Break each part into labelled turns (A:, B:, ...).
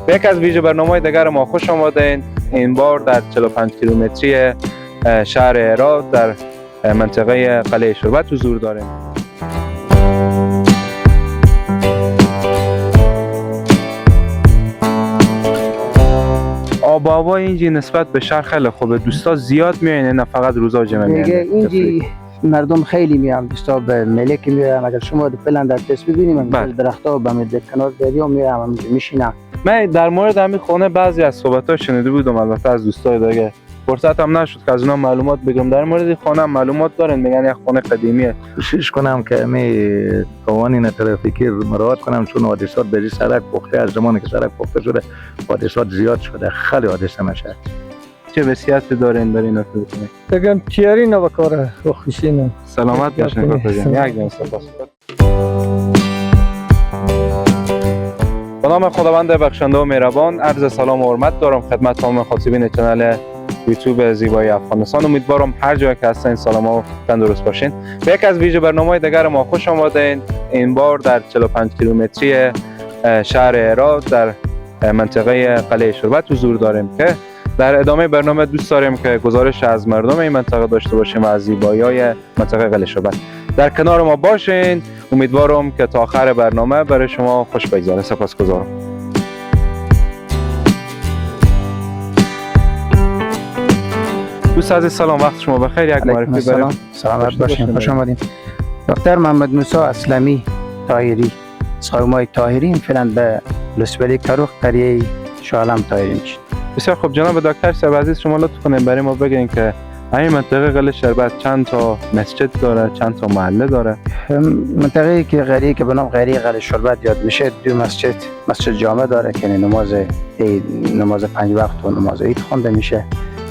A: به یک از ویژه برنامه‌های دیگر ما خوش آمدین. این بار در 45 کیلومتری شهر هرات در منطقه قلعه شربت حضور داریم. آب و هوای اینجی نسبت به شهر خیلی خوبه، دوستا زیاد میاین، نه فقط روزا جمع میاین.
B: اینجی مردم خیلی میان، دوستا به ملک میان. اگر شما فعلا در تصویر ببینیم درخت‌ها به کنار دریا میان، اینجا میشینن.
A: من در مورد همین خانه بعضی از صحبت‌ها شنیده بودم، البته از دوستای دیگه فرصت هم نشد که از اونا معلومات بگیرم. در مورد خانه هم معلومات دارن، میگن یک خانه قدیمیه.
C: کوشش کنم که می قوانین ترافیکی مراعات کنم، چون حادثات به سرک پخته، از زمانی که سرک پخته شده حادثات زیاد شده، خیلی حادثه میشه.
A: چه وصیتی دارین برای اینا که بکنید؟
D: بگم تیاری نبکاره خوشینم.
A: سلامت باشین کاکا جان. یک جان سپاس. به نام خداوند بخشنده و مهربان، عرض سلام و حرمت دارم خدمت تمام مخاطبین channel یوتیوب زیبای افغانستان. امیدوارم هر جای که هستین سلام و تندرست باشین. به یک از ویژه برنامه‌های دیگر ما خوش آمدین. این بار در 45 کیلومتری شهر هرات در منطقه قلعه شربت حضور داریم که در ادامه برنامه دوست داریم که گزارش از مردم این منطقه داشته باشیم و از زیبایی‌های منطقه قلعه شربت. در کنار ما باشین. امیدوارم که تا آخر برنامه برای شما خوش بگذره. سپاسگزارم. دوست عزیز سلام، وقت شما بخیر. یک معرفی برای
B: سلامت باشین، خوش آمدین. دکتر محمد موسی اسلمی طاهری، صاحب طاهری، فعلا به لسبلی کروخ قریه شالم طاهری میشه.
A: بسیار خوب جناب دکتر صاحب عزیز، شما لطف کنین برای ما بگین که همین منطقه قلعه شربت چند تا مسجد داره، چند تا محله داره؟
B: منطقه‌ای که قریه که به نام قریه قلعه شربت یاد میشه، دو مسجد، مسجد جامع داره که نماز عید، نماز پنج وقت و نماز عید خوانده میشه،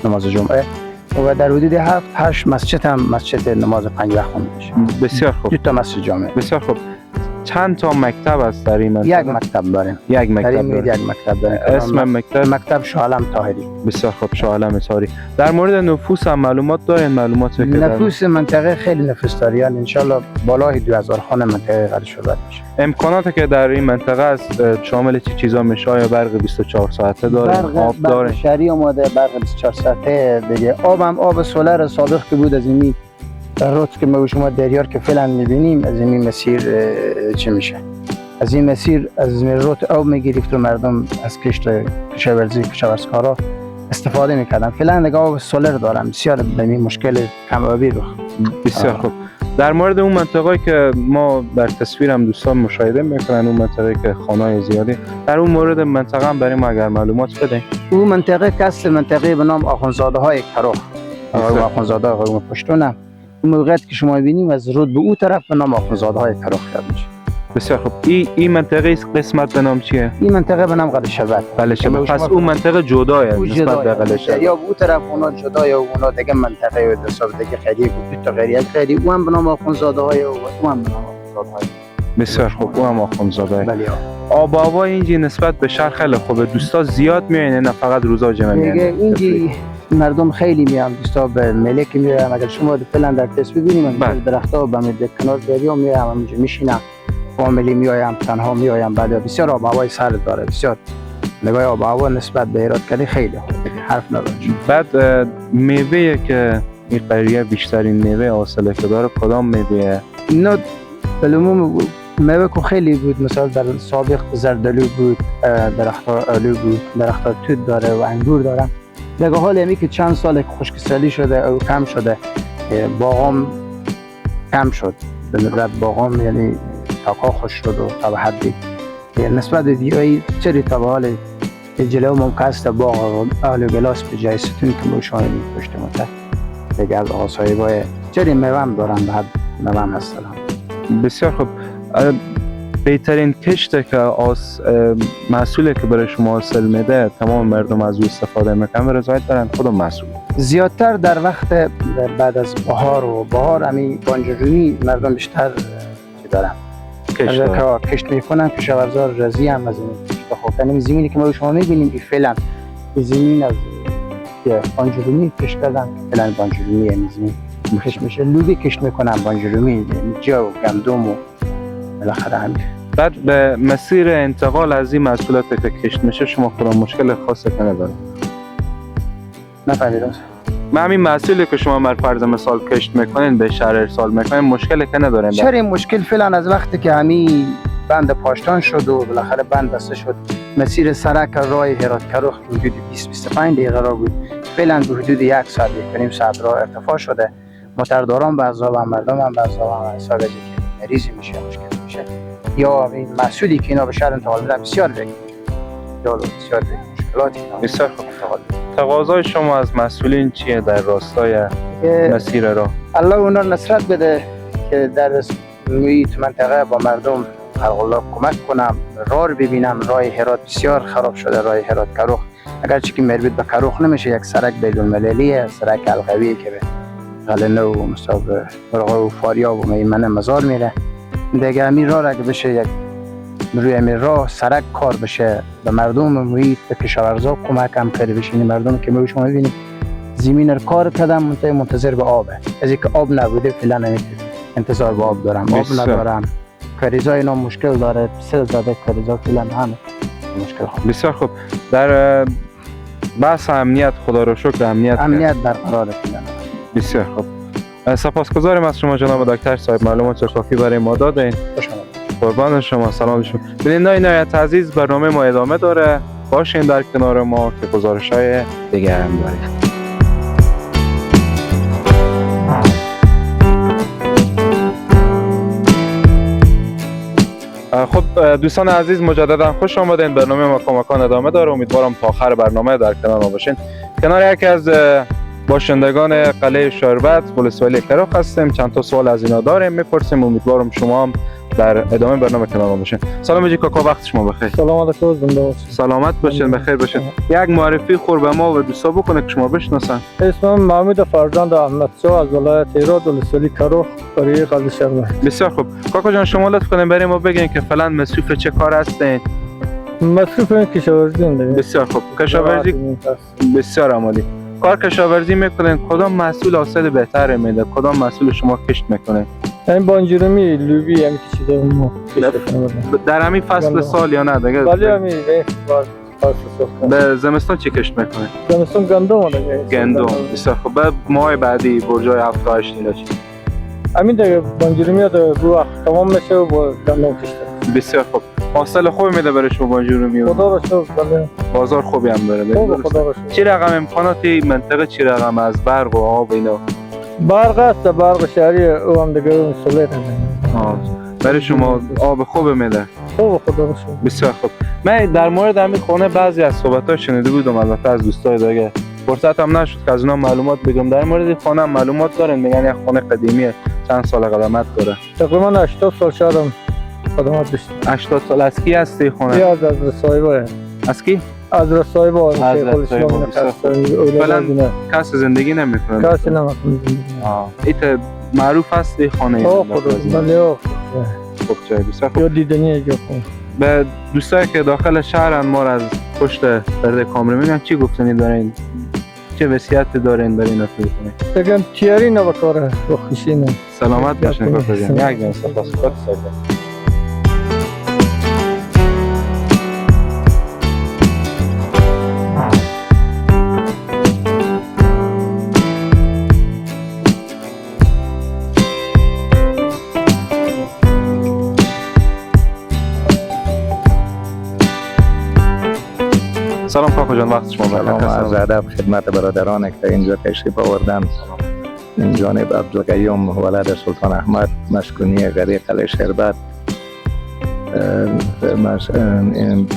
B: نماز جمعه، و در حدود 7-8 مسجد هم مسجد نماز پنج وقت خوانده میشه.
A: بسیار خوب.
B: دو تا مسجد جامع.
A: بسیار خوب. چند تا مکتب است در این منطقه؟
B: یک مکتب داریم.
A: یک مکتب داریم.
B: یک مکتب داریم.
A: اسم مکتب؟
B: مکتب شاه طاهری.
A: بسیار خوب، شاه طاهری. در مورد نفوس هم معلومات دارین؟ معلومات که
B: نفوس منطقه خیلی نفوس داره، یعنی ان شاء الله بالای 2000 خانه منطقه قلعه شربت میشه.
A: امکاناتی که در این منطقه است شامل چه چیزا میشه؟ آیا برق 24 ساعته داره؟ آب داره؟
B: شهری اومده، برق 24 ساعته دیگه. آب هم آب سولر سابق که بود از این روت که ما شما دریار که فعلا میبینیم، از این مسیر چه میشه، از این مسیر از این روت آب میگرفت و مردم از کشت کشاورزی کشاورزکارا استفاده میکردن. فعلا دیگه آب سولر دارم، بسیار به این مشکل کم آبی رو.
A: بسیار خوب. در مورد اون منطقه‌ای که ما در تصویرم دوستان مشاهده میکنن، اون منطقه‌ای که خانه‌های زیادی، در اون مورد منطقه هم برای ما اگر معلومات بده.
B: اون منطقه کس منطقه به نام آخوندزاده های کروخ، آقای آخوندزاده آقای پشتونه. این موقعیت که شما ببینیم از رود به او طرف به نام آخوندزاده های کروخ یاد میشه.
A: بسیار خوب. این منطقه قسمت به نام چیه؟
B: این منطقه به نام قلعه شربت.
A: قلعه شربت. پس اون منطقه جدایه نسبت به قلعه شربت.
B: یا او طرف اونا جدایه و اونا دیگه منطقه و حساب دیگه خیلی بود، دو تا قریه خیلی، او هم به نام آخوندزاده های و او هم به نام آخوندزاده های.
A: بسیار خوب، او هم آخوندزاده.
B: بله.
A: آب و هوای اینجی نسبت به شهر خیلی خوبه، دوستا زیاد میاین، نه فقط روزا جمع میاین.
B: اینجی مردم خیلی میان، دوستا به ملک میان. اگر شما فعلا در تصویر ببینیم درخت‌ها به کنار دریا میان، اینجا میشینن، فامیلی میایم، تنها میایم. بعد بسیار آب و هوای سرد داره، بسیار نگاه آب و هوا نسبت به هرات کلی خیلی خوبه، حرف نداره.
A: بعد میوه که این قریه بیشترین میوه حاصله که داره کدام میوه؟
B: اینا بالعموم میوه که خیلی بود، مثلا در سابق زردآلو بود، درخت‌ها آلو بود، درخت‌ها توت داره و انگور داره. دیگه حال همی که چند سال خشکسالی شده او کم شده، باغام کم شد، به ندرت باغام یعنی تاکا خوش شد و تا به حدی نسبت به دیگه چری تا به حال جلو ممکن است باغ آلو گلاس به جای ستون که موشانه پشت مدت دیگه از آقا صاحبای چری میوه دارن، به حد میوه هم هستن.
A: بسیار خوب. بهترین کشت که محصولی که برای شما حاصل میده تمام مردم از او استفاده میکنن و رضایت دارن، کدام محصول؟
B: زیادتر در وقت بعد از بهار و بهار همی بانجورومی مردم بیشتر چی دارن؟ کشت میکنن، کشاورزا راضی هم از این کشت. خب یعنی زمینی که ما شما میبینیم این فعلا زمین از بانجورومی کشت کردن، فعلا بانجورومی زمین کشت میشه، لوبی کشت میکنن، بانجورومی، جو، گندم و بالاخره همین.
A: بعد به مسیر انتقال از این محصولات که کشت میشه شما کدام مشکل خاصی که نداره؟
B: نفهمیدم.
A: من همین محصولی که شما بر فرض مثال کشت میکنین به شهر ارسال میکنین مشکلی که ندارین؟
B: چرا این مشکل فعلا از وقتی که همین بند پاشتان شد و بالاخره بند بسته شد، مسیر سرک راه هرات کروخ حدود 20-25 دقیقه راه بود، فعلا به حدود 1 ساعت 1.5 ساعت راه ارتفاع شده. موترداران به عذاب، مردم هم به عذاب، حساب از اینکه مریضی میشه، مشکل میشه، یا این محصولی که اینا به شهر انتقال میدن بسیار بگیر بسیار مشکلات اینا.
A: بسیار خوب. تقاضای شما از مسئولین چیه در راستای مسیر راه؟
B: الله اونا نصرت بده که در محیط منطقه با مردم خلق الله کمک کنم، راه رو ببینم. راه هرات بسیار خراب شده، راه هرات کروخ، اگرچه که مربوط به کروخ نمیشه، یک سرک بین المللیه، سرک الغویه که به قلعه و مصاب مرغا و فاریاب و میمنه مزار میره. دیگه همین راه را که بشه یک روی همین راه سرک کار بشه، به مردم محیط، به کشاورزا کمک هم کرده بشه. این مردم که ما شما میبینیم زمین رو کار کردم، منتظر به آبه، از اینکه آب نبوده فعلا انتظار به آب دارم، آب ندارم، کاریزا اینا مشکل داره، سل زده کاریزا فعلا همه مشکل. خوب
A: بسیار خوب. در بحث امنیت خدا رو شکر امنیت
B: برقراره فعلا.
A: بسیار خوب. سپاسگزارم از شما جناب دکتر صاحب، معلومات کافی برای ما دادین. قربان شما، سلام شما. بیننده‌های نهایت عزیز، برنامه ما ادامه داره، باشین در کنار ما که گزارش‌های دیگه هم داریم. خب دوستان عزیز، مجددا خوش آمدین. برنامه ما کمکان ادامه داره، امیدوارم تا آخر برنامه در کنار ما باشین. کنار یکی از باشندگان قلعه شربت ولسوالی کروخ هستیم، چند تا سوال از اینا داریم میپرسیم، امیدوارم شما هم در ادامه برنامه کنار ما باشین. سلام حاجی کاکا، وقت شما بخیر.
D: سلام علیکم، زنده باشید.
A: سلامت باشین، بخیر باشین. یک معرفی خور به ما و دوستا بکنه که شما بشناسن.
D: اسمم محمود فرزند احمد شاه از ولایت هرات ولسوالی کروخ قریه قلعه شربت.
A: بسیار خوب کاکا جان، شما لطف کنین برای ما بگین که فعلا مصروف چه کار هستین؟
D: مصروف کشاورزی.
A: بسیار خوب، کشاورزی بسیار عالی. کار کشاورزی میکنین، کدام محصول حاصل بهتر میده؟ کدام محصول شما کشت میکنین؟
D: این بانجورومی، لوبی، همین چیزا ما کشت میکنیم.
A: در همین فصل سال یا نه دیگه؟
D: ولی همین فصل سال.
A: به زمستان چی کشت میکنین؟
D: زمستان گندم دیگه.
A: گندم. بسیار خوب. بعد ماه بعدی برجای 7 و 8 اینا چی؟
D: همین دیگه بانجورومی رو وقت تمام میشه و با گندم کشت.
A: بسیار خوب. حاصل خوبی میده برای شما بانجورومی؟
D: خدا رو شکر، بله.
A: بازار خوبی هم داره.
D: خوب، خدا رو شکر.
A: چی رقم امکاناتی منطقه، چی رقم از برق و آب اینا؟
D: برق است، برق شهری او هم دیگه اون سولر.
A: برای شما آب خوب میده؟
D: خوب، خدا رو شکر.
A: بسیار خوب. من در مورد همین خانه بعضی از صحبت‌ها شنیده بودم، البته از دوستای دیگه، فرصت هم نشد که از اونا معلومات بگم. در مورد این خانه هم معلومات دارن؟ میگن یک خانه قدیمیه، چند سال قدمت داره؟
D: تقریبا 80 سال شهرم خدمات داشت.
A: 80 سال. از کی هستی خونه؟
D: از صاحبه.
A: از کی؟
D: از صاحبه.
A: فعلا کس زندگی نمیکنه.
D: کسی نمیکنه زندگی.
A: ایت معروف است این خانه.
D: بله.
A: خوب جای بسیار خوب.
D: یا دیدنی جا خوب.
A: به دوستایی که داخل شهرن ما را از پشت پرده کامره میبینن چی گفتنی دارین؟ چه وصیتی دارین برای اینا که
D: بگم تیاری نبکاره بخشی نه.
A: سلامت باشین کاکا جان. یک جان سپاس. سلام کاکا جان، وقت شما بخیر.
C: سلام عرض ادب خدمت برادران که اینجا تشریف آوردن. این جانب عبدالقیوم ولد سلطان احمد، مسکونی قریه قلعه شربت،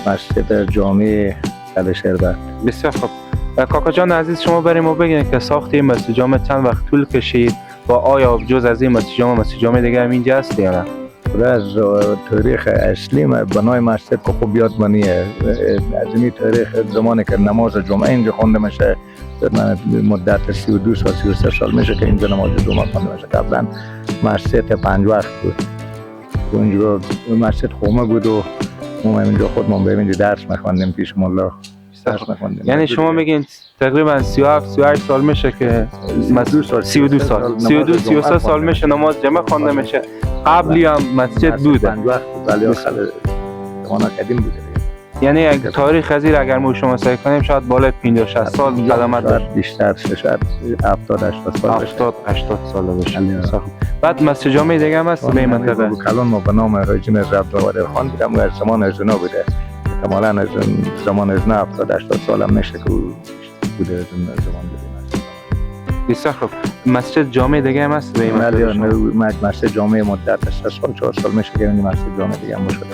C: مسجد جامع قلعه شربت.
A: بسیار خوب کاکا جان عزیز، شما برای ما بگین که ساخت این مسجد جامع چند وقت طول کشید و آیا جز از این مسجد جامع مسجد جامع دیگه هم اینجا هست یا نه؟
C: از تاریخ اصلی بنای مسجد که خوب یاد منیه، از این تاریخ زمانی که نماز جمعه اینجا خونده میشه، مدت 32 سال 33 سال میشه که اینجا نماز جمعه خونده میشه. قبلا مسجد 5 وقت بود، اونجا مسجد خمه بود و ما اینجا خودمون به اینجا درس میخواندیم پیش ملا. درس نخوندیم.
A: یعنی شما میگین تقریبا 37 38 سال میشه که
C: 32 سال،
A: 32 سال، 32 33 سال میشه نماز جمعه خوانده میشه. قبلی هم مسجد بوده.
C: پنج وقت، ولی آخر زمان قدیم بوده دیگه.
A: یعنی یک تاریخ از اگر ما شما سعی کنیم شاید بالای 50 60 سال قدمت داشت.
C: شاید بیشتر شه، شاید 70 80 سال باشه.
A: 70 80 ساله باشه.
C: بله.
A: بسیار خوب. بعد مسجد جامع دیگه هم هست به این منطقه؟
C: کلان ما به نام رژیم عبدالقادر خان بودم و از زمان از اونا بوده، احتمالاً از زمان از نه 70 80 سال هم میشه که او بوده، از اون زمان بوده.
A: بسیار خوب. مسجد جامع دیگه هم هست به این
C: بله،
A: منطقه شما؟
C: مسجد جامع مدت 3 سال 4 سال میشه که این مسجد جامع دیگه هم شده.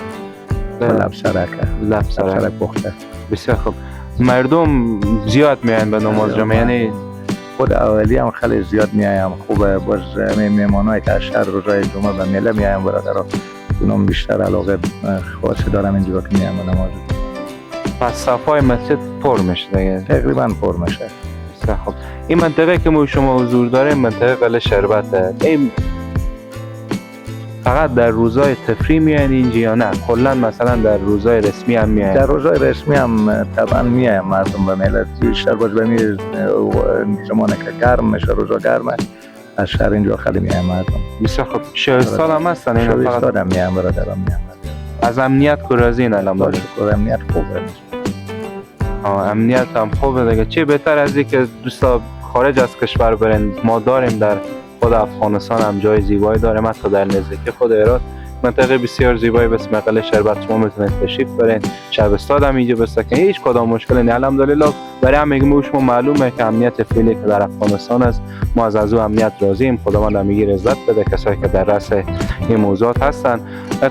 C: لب سرک.
A: لب سرک.
C: سرک پخته.
A: بسیار خوب. مردم زیاد میاین به نماز جمعه؟ یعنی
C: خود اولی هم خیلی زیاد میایم، خوبه. باز میهمانایی که از شهر روزای جمعه به میله میایم برادرها، اونم بیشتر علاقه خاصی دارم اینجا که میایم به نماز.
A: پس صفای مسجد پر میشه دیگه؟
C: تقریبا پر میشه.
A: بسیار خوب. این منطقه که ما شما حضور داریم منطقه قلعه شربته. این فقط در روزای تفریح میاین اینجا یا نه کلا مثلا در روزای رسمی هم میاین؟
C: در روزای رسمی هم طبعا میایم مردم به میله، بیشتر باز به می زمانه که گرم میشه، روزا گرمه، از شهر اینجا خیلی میایم مردم.
A: بسیار خوب. شهرستان هم هستن اینا فقط؟
C: شهرستان هم میایم برادرم، میایم.
A: از امنیت که راضی الان؟
C: شکر، امنیت خوبه.
A: امنیت هم خوبه دیگه. چه بهتر از اینکه دوستا خارج از کشور برن. ما داریم در خود افغانستان هم جای زیبایی داریم، حتی در نزدیکی خود هرات منطقه بسیار زیبایی به اسم قلعه شربت، شما میتونید تشریف برین، شبستان هم اینجا بسکنید، هیچ کدام مشکل نیست الحمدلله. برای همه شما معلومه که امنیت فعلی که در افغانستان است، ما از او امنیت راضییم. خداوند همیگی رضایت بده کسایی که در رأس این موضوعات هستن.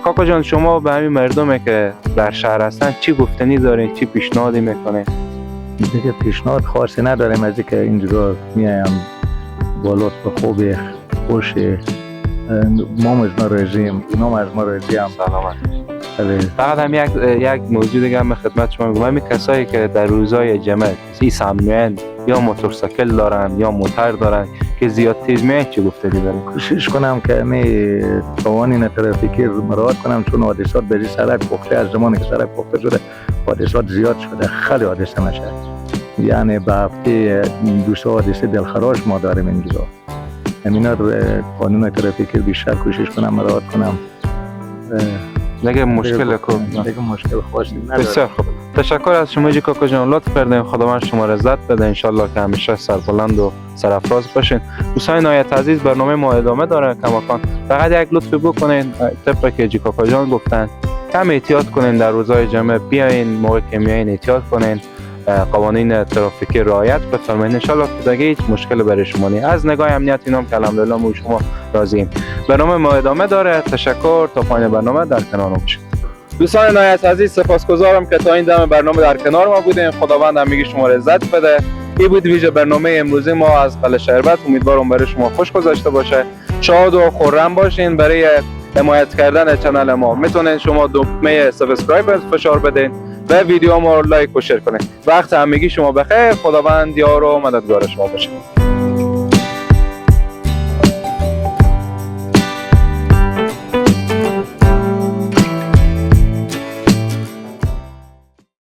A: کاکا جان، شما به همین مردمی که در شهر هستن چی گفتنی دارین، چی پیشنهادی میکنین؟
C: دیگه پیشنهاد خاصی نداریم از اینکه اینجا میایم با لطف خوب خوش، ما از ما راضیم، اونا از ما راضیم.
A: سلامت.
C: بله.
A: فقط هم یک موضوع دیگه هم خدمت شما میگم، همین کسایی که در روزای جمعه سی سمیان یا موتورسیکل دارن یا موتر دارن که زیاد تیز میان، چی گفته دارن؟
C: کوشش کنم که می قوانین ترافیکی رو مراعات کنم، چون حادثات به سرک پخته، از زمانی که سرک پخته شده حادثات زیاد شده، خیلی حادثه میشه، یعنی به هفته دو سه حادثه دلخراش ما داریم اینجا. همینا قانون ترافیکی بیشتر کوشش کنم مراعات کنم.
A: دیگه مشکل کو
C: دیگه مشکل خاصی نداره.
A: بسیار خوب. تشکر از شما جی کاکا جان، لطف کردین، خداوند شما رضایت بده، انشالله که همیشه سربلند و سرافراز باشین. دوستان نهایت عزیز، برنامه ما ادامه داره کماکان. فقط یک لطف بکنین، طبق که جی کاکا جان گفتن کم احتیاط کنین در روزهای جمعه، بیاین موقع که میاین احتیاط کنین، قوانین ترافیکی رعایت بفرمایید، انشالله که دیگه هیچ مشکل برای شما نیست. از نگاه امنیت اینام که الحمدلله ما شما راضییم. برنامه ما ادامه داره. تشکر، تا پایان برنامه در کنار ما باشید. دوستان نهایت عزیز، سپاسگزارم که تا این دم برنامه در کنار ما بودین. خداوند هم میگه شما رضایت بده. این بود ویژه برنامه امروزی ما از قلعه شربت. امیدوارم برای شما خوش گذشته باشه. شاد و خرم باشین. برای حمایت کردن channel ما میتونین شما دکمه subscribe فشار بدین و ویدیو ما رو like و share کنین. وقت همگی شما بخیر. خداوند یار و مددگار شما باشه.